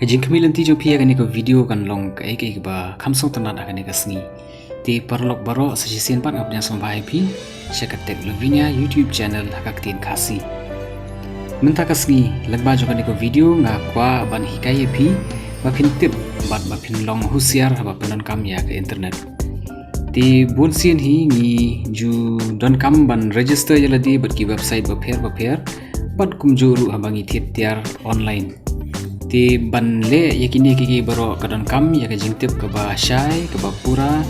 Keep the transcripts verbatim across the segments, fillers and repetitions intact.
Ka jingkhmih lynti jong phi ha kane ka video kan long kaei kaei kaba kham sngewtynnat ha kane ka sngi. Te paralok baroh, sa shisien pat nga pdiang sngewbha ïa phi sha ka Tech Lavinia YouTube channel ha ka ktien Khasi. Mynta ka sngi, lyngba jong kane ka video nga kwah ban hikai ïa phi ba phin tip bad ba phin long husiar haba pyndonkam ïa ka internet. Te bun sien hi ngi ju donkam ban register ïa lade bad ki website bapher bapher, bad kumjuh ruh haba ngi thied tiar online. Te ban leh ïa kine kiei kiei baroh ka donkam ïa ka jingtip kaba shai, kaba pura,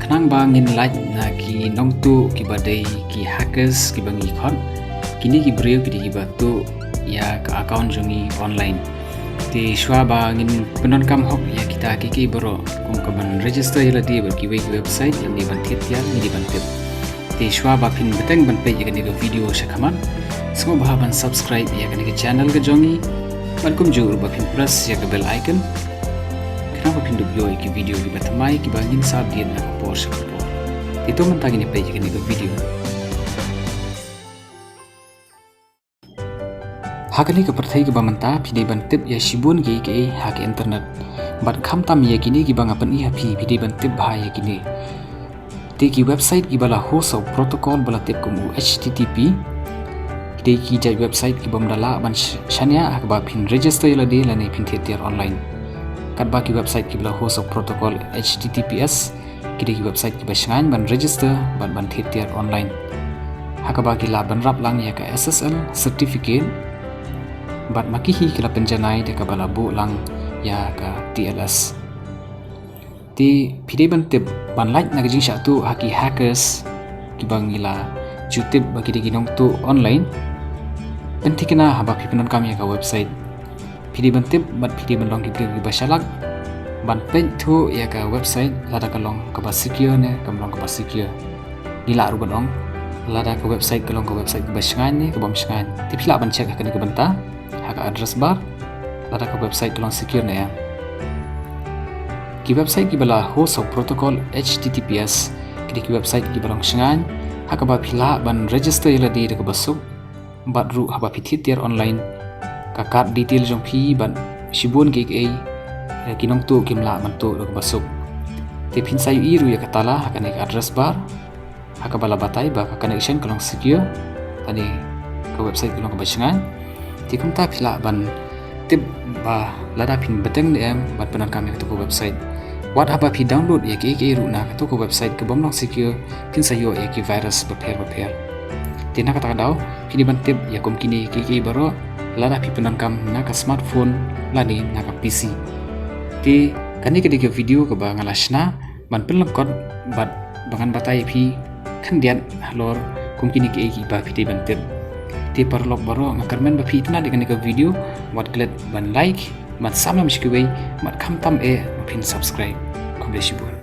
khnang ba ngin lait na ki nongtuh kiba dei ki hackers kiba ngi khot, kine ki briew ki dei kiba tuh ïa ka account jong ngi online. Te shuwa ba ngin pyndonkam hok ïa kita kiei kiei baroh, kum ka ban register ïa lade bad kiwei ki website, lane ban thied tiar, ngi dei ban tip. Te shuwa ba phin bteng ban peit ïa kane ka video sha khmat, sngewbha ban subscribe ïa kane ka channel ka jong ngi, bad kumjuh ruh ba phin press ïa ka bell icon, khnang ba phin dup ïoh ïa ki video kiba thymmai kiba ngin sa update na ka por sha ka por. Te to mynta ngin ïa peit ïa kane ka video. Ha kane ka pyrthei kaba mynta, phi dei ban tip ïa shibun kiei kiei ha ka internet. Bad khamtam ïa kine kiba nga pyni ha phi, phi dei ban tip bha ïa kine. Te ki website kiba la host ïa u protocol ba la tip kum u H T T P, ki dei ki jait website kibym da lah ban sh-, shaniah ha kaba phin register ïa lade lane phin thied tiar online. Katba ki website kiba la host ïa u protocol H T T P S, ki dei ki website kiba shngaiñ ban register bad ban thied tiar online, ha kaba ki lah ban rap lang ïa ka S S L certificate, bad ma ki hi ki la pynjanai da kaba la buh lang ïa ka T L S. Te phi dei ban tip, ban lait na ka jingshah tuh ha ki hackers kiba ngi la ju tip ba ki dei ki nongtuh online, pynthikna haba phi pyndonkam ïa ka website. Phi dei ban tip bad phi dei ban long ki briew kiba shalak ban peit thuh ïa ka website, lada ka long kaba secure ne kam long kaba secure. Ngi lah ruh ban ong, lada ka website ka long ka website kaba shngaiñ ne kabym shngaiñ. Te phi lah ban check ha kane ka bynta, ha ka address bar, lada ka website ka long secure ne em. Ki website kiba la host ïa u protocol H T T P S, ki dei ki website kiba long shngaiñ, ha kaba phi lah ban register ïa lade da kaba suk, bad ruh haba phi thied tiar online, ka card detail jong phi bad shibun kiei kiei, eh, ki nongtuh kim lah ban tuh da kaba suk. Te phin sa ïohi ruh ïa ka tala ha kane ka address bar, ha kaba la batai ba ka connection ka long secure, lane ka website ka long kaba shngaiñ. Te kumta phi lah ban tip ba lada phin bteng ne em ban pyndonkam ïa kato ka website. Wat haba phi download ïa kiei kiei ruh na kato ka website kabym long secure, phin sa ïoh ïa ki virus bapher bapher. Te na kata ka daw, phi dei ban tip ïa kum kine kiei kiei baroh lada phi pyndonkam na ka smartphone lane na ka P C. Te kane ka dei ka video kaba nga la shna ban pynlyngkot bad ba ngan batai ïa phi khyndiat halor kum kine kiei kiei ba phi dei ban tip. Te paralok baroh, nga kyrmen ba phi itynnad ïa kane ka video, wat klet ban like, ban samlam sha kiwei, bad khamtam eh ba phin subscribe. Khublei shibun.